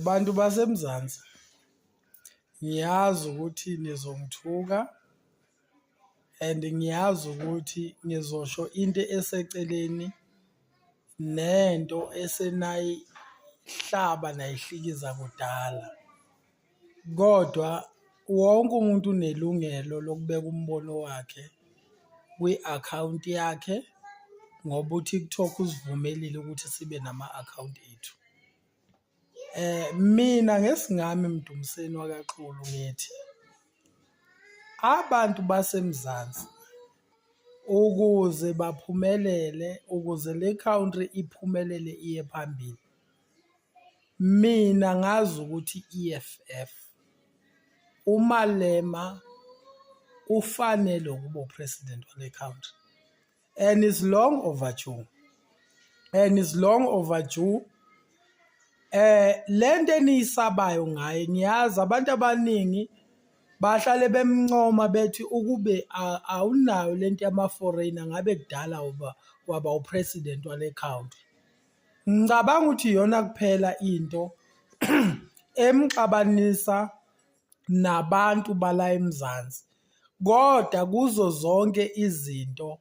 Bantu baseMzansi, ngiyazi ukuthi nizongithuka and ngiyazi ukuthi ngizosho into eseceleni nento esenayihlaba nayihlikiza kudala, kodwa wonke umuntu unelungelo lokubeka umbono wakhe kwi-akhawunti yakhe ngoba u-TikTok usivumelile ukuthi sibe nama-akhawunti ethu. Mina ngesingami Mdumiseni wakaXulu ngithi abantu baseMzansi ukuze baphumelele, ukuze le country iphumelele iye phambili, mina ngazi ukuthi i-E_F_F uMalema ufanele ukuba u-president wale country and it's long overdue, and it's long overdue. Lento eniyisabayo ngaye, ngiyazi abantu abaningi bahlale bemncoma bethi ukube awunayo lento yama-foreigner ngabe kudala waba u-president wale country. Ngicabanga ukuthi iyona kuphela into emxabanisa nabantu bala eMzansi, kodwa kuzo zonke izinto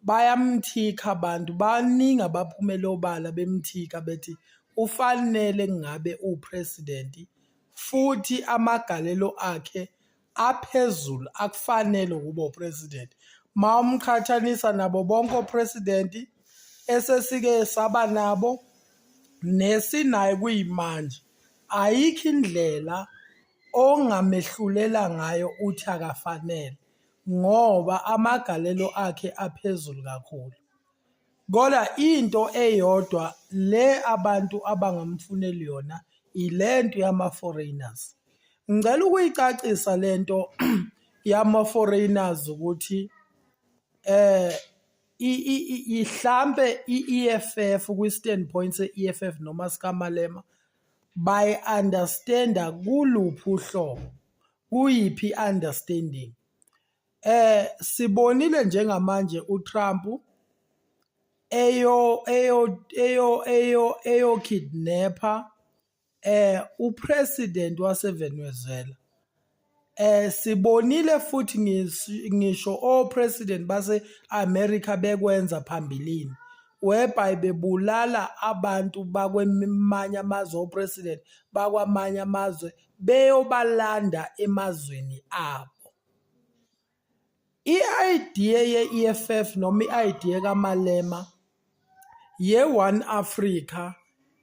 bayamthika abantu, baningi abaphumela obala bemthika bethi ufanele ngabe uwu-president futhi amagalelo akhe aphezulu akufanele ukuba u-president. Mawumqhathanisa nabo bonke o-president esesike saba nabo nesinaye kuyimanje, ayikho indlela ongamehlulela ngayo uthi akafanele ngoba amagalelo akhe aphezulu kakhulu. Kodwa into eyodwa le abantu abangamfuneli yona ilento yama-foreigners. Ngicela ukuyicacisa lento yama-foreigners ukuthi ihlampe i-E_F_F kwi-stand point se-E_F_F noma sikaMalema bayi-understand-a kuluphi uhlobo, kuyiphi i-understanding. Sibonile njengamanje uTrump eyo eyo eyo eyo eyo-kidnap-a u-president wase-Venezuela. Sibonile futhi ngisho o-president base-America bekwenza phambilini whereby bebulala abantu bakwamanye amazwe, o-president bakwamanye amazwe beyobalanda emazweni abo. I-idea ye-E_F_F noma i-idea kaMalema ye-One Africa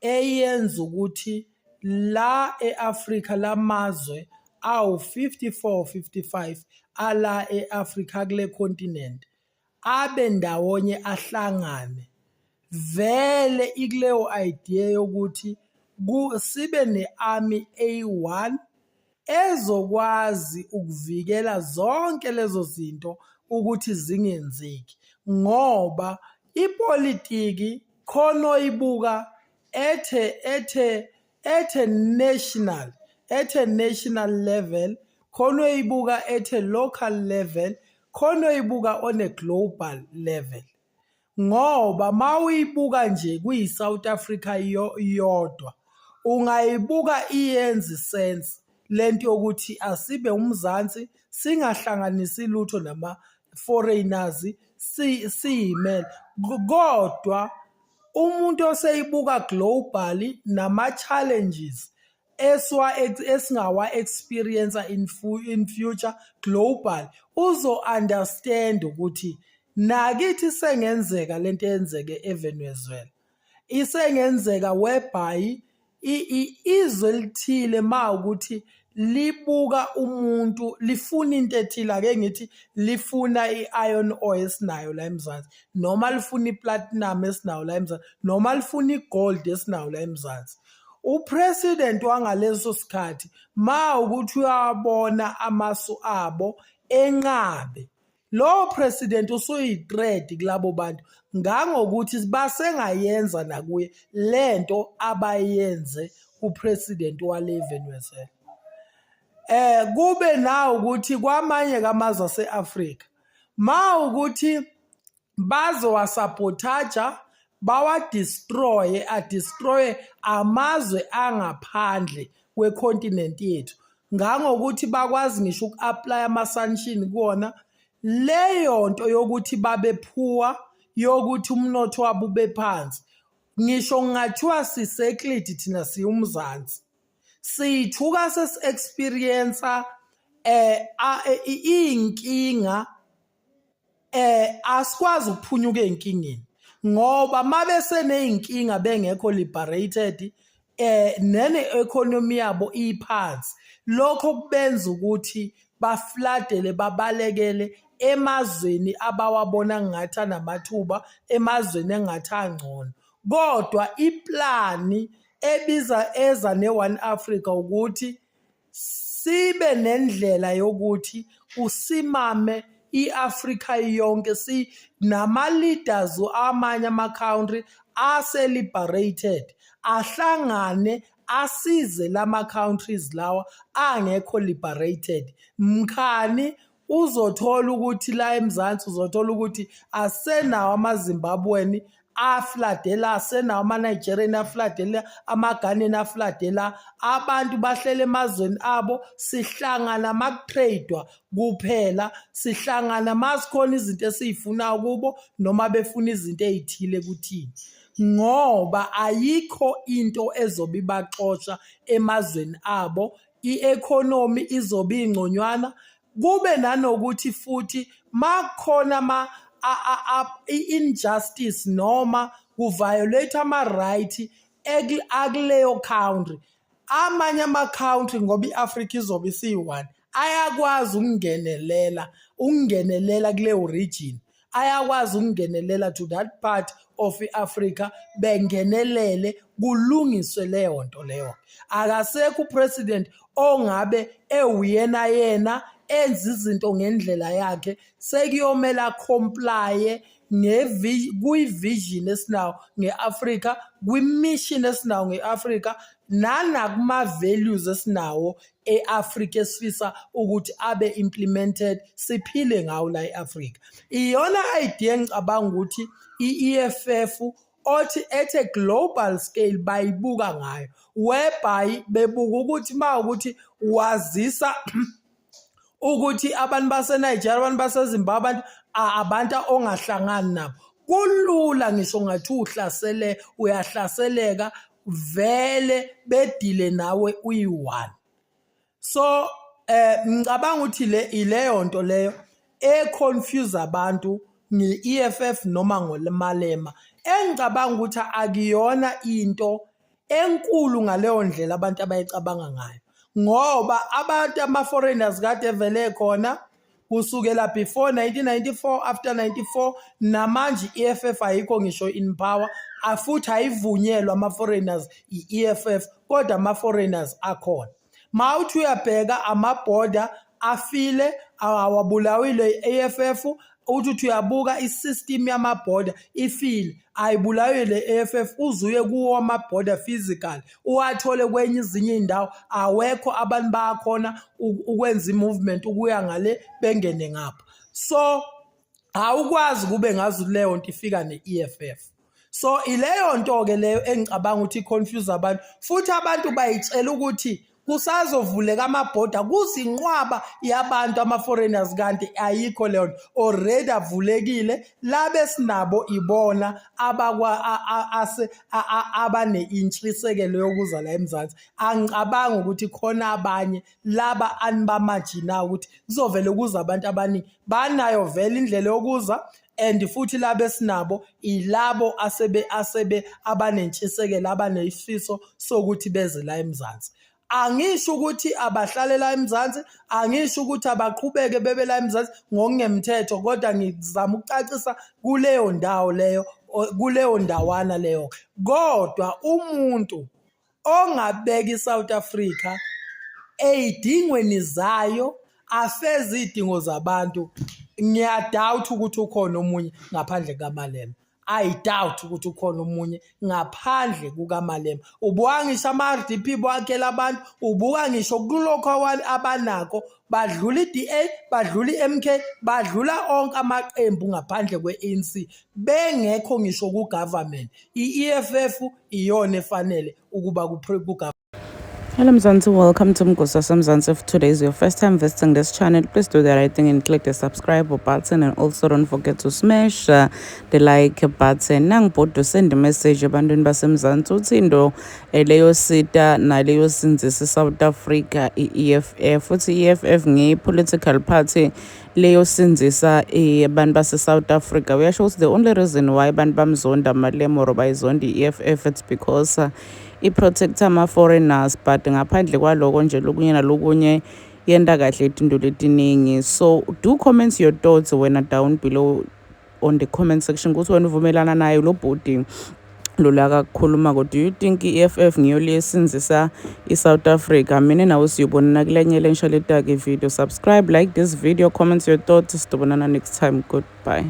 eyenza ukuthi la e-Afrika lamazwe awu-54, 55 ala e-Afrika kule continent abe ndawonye ahlangane, vele ikuleyo idea yokuthi sibe ne-army eyi-one ezokwazi ukuvikela zonke lezo zinto ukuthi zingenzeki ngoba ipolitiki khona oyibuka ethe national, ethe national level, khona oyibuka ethe local level, khona oyibuka on a global level. Ngoba mawuyibuka nje kuyi-South Africa yodwa ungayibuka iyenza i-sense lento yokuthi asibe uMzansi, singahlanganisi lutho nama-foreigners, siyimele, kodwa umuntu oseyibuka globally nama-challenges esingawa-experience in future global uzo-understand ukuthi nakithi sengenzeka lento eyenzeke eVenezuela, isengenzeka whereby izwe elithile mawukuthi libuka umuntu lifuna into ethile, ake ngithi lifuna i-iron ore esinayo la eMzansi, noma lifuna i-platinum esinayo la eMzansi, noma lifuna i-gold esinayo la eMzansi. U-president wangaleso sikhathi mawukuthi uyabona amasu abo enqabe, lowo president usuyi-threat kulabo bantu ngangokuthi basengayenza nakuye lento abayenze ku-president wale Venezuela. Kube nawo ukuthi kwamanye amazwe ase-Afrika mawukuthi bazowa-sabotage. Bawa-destroye, a-destroye amazwe angaphandle kwecontinent yethu, ngangokuthi bakwazi ngisho uku-apply ama-sanction kuwona. Leyo nto yokuthi babe poor, yokuthi umnotho wabo ube phansi, ngisho kungathiwa siseklidi, thina siwumzansi sithuka sesi-experience iy'nkinga, asikwazi ukuphunyuka ey'nkingeni, ngoba mabe seney'nkinga bengekho liberated, nene economy yabo iphansi, lokho kubenza ukuthi bafladele, babalekele emazweni abawabona ngathi anamathuba, emazweni engathi angcono. Kodwa iplani ebiza eza ne-One Africa ukuthi sibe nendlela yokuthi kusimame i-Afrika yonke, si nama-leaders amanye ama-country ase-liberated ahlangane, asize lama-countries lawa angekho liberated. Mkhani uzothola ukuthi la eMzansi uzothola ukuthi asenawo amaZimbabweni afladela, asenawo ama-Nigerian afladela, ama-Ghanaian afladela. Abantu bahlele emazweni abo, sihlangana maku-trade-wa kuphela, sihlangana masikhona izinto esiyifunayo kubo noma befuna izinto ey'thile kuthina, ngoba ayikho into ezobe ibaxosha emazweni abo. I-economy izobe ingconywana, kube nanokuthi futhi makukhona ma i-injustice noma ku-violate ama-right akuleyo country, amanye ama-country, ngoba i-Afrika izobe isiyi-one, ayakwazi ukungenelela kuleyo region, ayakwazi ukungenelela to that part of i-Africa, bengenelele kulungiswe leyo nto leyo. Akasekho upresident ongabe ewuyena yena enza izinto ngendlela yakhe, sekuyomela comply kwi-vision esinawo nge-Afrika, kwi-mission esinawo nge-Afrika, nanakuma-values esinawo e-Afrika esifisa ukuthi abe implemented, siphile ngawo la e-Afrika. Iyona idea engicabanga ukuthi i-EFF othi at a global scale bayibuka ngayo, whereby bebuka ukuthi mawukuthi wazisa ukuthi abantu baseNigeria, abantu baseZimbabwe, abantu ongahlangani nabo, kulula ngisho ngathi uhlasele, uyahlaseleka vele, bedile nawe uyi-one. So ngicabanga ukuthi le ileyo nto leyo e-confuse abantu nge-EFF noma ngoMalema, engicabanga ukuthi akuyona into enkulu ngaleyo ndlela abantu abayicabanga ngayo, ngoba abantu ama-foreigners kade vele khona kusukela before 1994, after 94, namanje i-EFF ayikho ngisho in power, afuthi ayivunyelwa ama-foreigners i-EFF, kodwa ama-foreigners akhona. Mawuthi uyabheka, amabhoda afile, awabulawile i-EFF. Uthi uyabuka, i-system yamabhoda ifile, ayibulawe le EFF. Uzuye kuwo amabhoda physical, uwathole kwenye izinye iy'ndawo awekho, abantu bayakhona ukwenza i-movement ukuya ngale, bengene ngapha. So awukwazi kube ngazi leyo nto ifika ne-EFF. So ileyo nto-ke leyo engicabanga ukuthi i-confuse abantu, futhi abantu bayitshela ukuthi kusazovuleka amabhoda kuzinqwaba yabantu ama-foreigners, kanti ayikho leyo nto. Already avulekile. Labe sinabo ibona abakwa abane-intshisekelo yokuza la eMzansi. Angicabangi ukuthi khona abanye laba anibamajinayo ukuthi kuzovele kuze abantu abaningi. Banayo vele indlela yokuza, and futhi laba esinabo ilabo asebe abanentshisekelo, abanesifiso sokuthi beze la eMzansi. Angisho ukuthi abahlale la eMzansi, angisho ukuthi abaqhubeke bebe la eMzansi ngokungemthetho, kodwa ngizama ukucacisa kuleyo ndawo leyo, kuleyo ndawana leyo. Kodwa umuntu ongabeka iSouth Africa ey'dingweni zayo, afeze iy'dingo zabantu, ngiya-doubt ukuthi ukhona omunye ngaphandle kukaMalema. I doubt ukuthi ukhona omunye ngaphandle kukaMalema. Ubuka ngisho ama-RDP bwakhela abantu, ubuka ngisho kulokho abanako, badlula i-DA, badlula i-MK, badlula onke amaqembu ngaphandle kwe-ANC, bengekho ngisho ku-government. I-EFF iyona efanele ukuba ku-government. Hello Mzansi, welcome to Mgosa Mzansi. If today is your first time visiting this channel, please do the right thing and click the subscribe button, and also don't forget to smash the like button. Nangibhodo send a message ebantwini baseMzansi uthi into leyo sita naleyo sinzisa South Africa i-EFF, futhi i-EFF ngiyi-political party leyo sinzisa abantu base-South Africa. Uyasho ukuthi the only reason why abantu bamzonda Malema or bayizonda i-EFF, it's because i-protect ama-foreigners, but ngaphandle kwaloko nje lokunye nalokunye yenta kahle tinto letiningi. So do comment your thoughts wena down below on the comment section ukuthi wena uvumelana naye lo bhudi lo akakukhulumako. Do you think i-EFF ngiyo lesinzisa i-South Africa? Mina nawe siyobonana kulenye lensha letaka ivideo. Subscribe, like this video, comment your thoughts. Sitobonana next time. Goodbye.